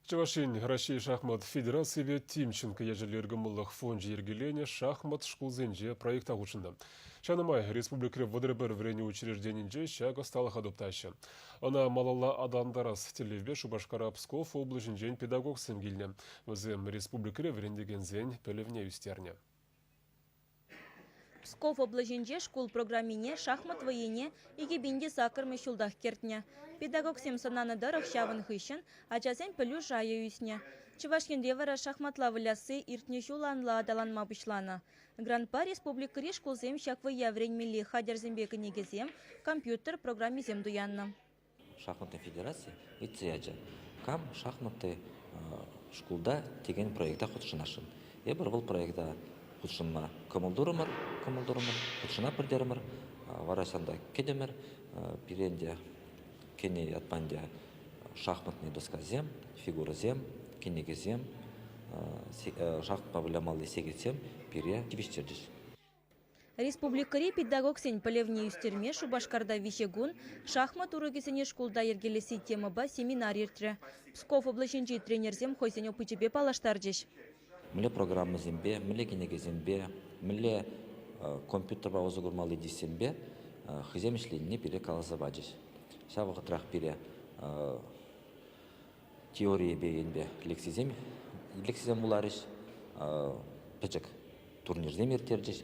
Чӑваш Ен Раҫҫей шахмат федерацийӗпе Тимченко ячӗллӗ ыркӑмӑллӑх фончӗ йӗркеленӗ шахмат шкулсенче проекта хутшӑннӑ. Ҫавна май республикӑри 31 вӗренӳ учрежденинче ҫак ӑсталӑха туптаҫҫӗ. Ӑна малалла аталантарас тӗллевпе Шупашкара Псков облаҫӗнчен педагогсем килнӗ. Вӗсем республикӑри вӗрентекенсен пӗлӗвне ӳстернӗ. Псков облаҫӗнче шкул программине шахмат вӑййине 2008 ҫултах кӗртнӗ. Педагогсем сӑнанӑ тӑрӑх ҫавӑн хыҫҫӑн ачасен пӗлӳ шайӗ ӳснӗ. Чӑваш Енре вара шахматла вылясси иртнӗ ҫул анлӑ аталанма пуҫланӑ. Грантпа республикӑри шкулсем ҫак вӑййа вӗренмелли хатӗрсемпе кӗнекесем, компьютер программисем туяннӑ. Шахматнӑй федераци ыйтса ячӗ. Кам шахматы шкулта текен проекта хутшӑнасшӑн. Эпир вӑл проекта хутшӑнма кӑмӑл турӑмӑр, кӑмӑл турӑмӑр, хутшӑна пӗлтерӗмӗр. Вара ҫавӑнта кӗтӗмӗр. Пире ӗнтӗ кӗнӗ ятпа ӗнтӗ шахматный доскасем, фигурӑсем, кӗнекесем, шахматпа вылямалли сехетсем пире тивӗҫтерчӗҫ. Республикӑри педагогсен пӗлӗвне ӳстерме Шупашкарта виҫӗ кун шахмат урокӗсене шкулта йӗркелесси темӑпа семинар иртрӗ. Псков облаҫӗнчи тренерсем хӑйсен опычӗпе паллаштарчӗҫ. Мӗнле программӑсемпе, мӗнле кӗнекесемпе, мӗнле компьютерпа усӑ курмалли дисксемпе хӑйсем ӗҫленине пире каласа пачӗҫ. Ҫав вӑхӑтрах пире теорийӗпе енпе лекцисем лекцисем вуларӗҫ, пӗчӗк турнирсем ирттерчӗҫ.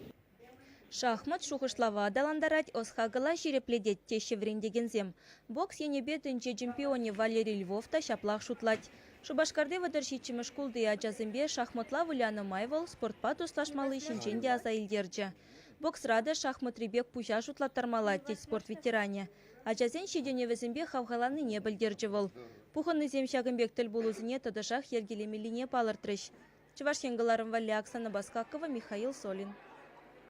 Шахмат шухӑшлава аталантарать, ӑс-хакӑла ҫирӗплетет, теҫҫӗ вӗрентекенсем. Бокс енӗпе тӗнче чемпионӗ Валерий Львов та ҫаплах шутлать. Шупашкарти 37-мӗш шкулти ачасемпе шахматла вылянӑ май вӑл спортпа туслашмалли ҫинчен те аса илтерчӗ. Боксра та шахматри пек пуҫа шутлаттармалла, тет спорт ветеранӗ. Ачасен ҫитӗнӗвӗсемпе хавхаланнине пӗлтерчӗ вӑл. Пухӑннисем ҫакӑн пек тӗлпулусене тӑтӑшах йӗркелемеллине палӑртрӗҫ. Чӑваш Ен кӑларӑм валли Оксана Баскакова, Михаил Солин.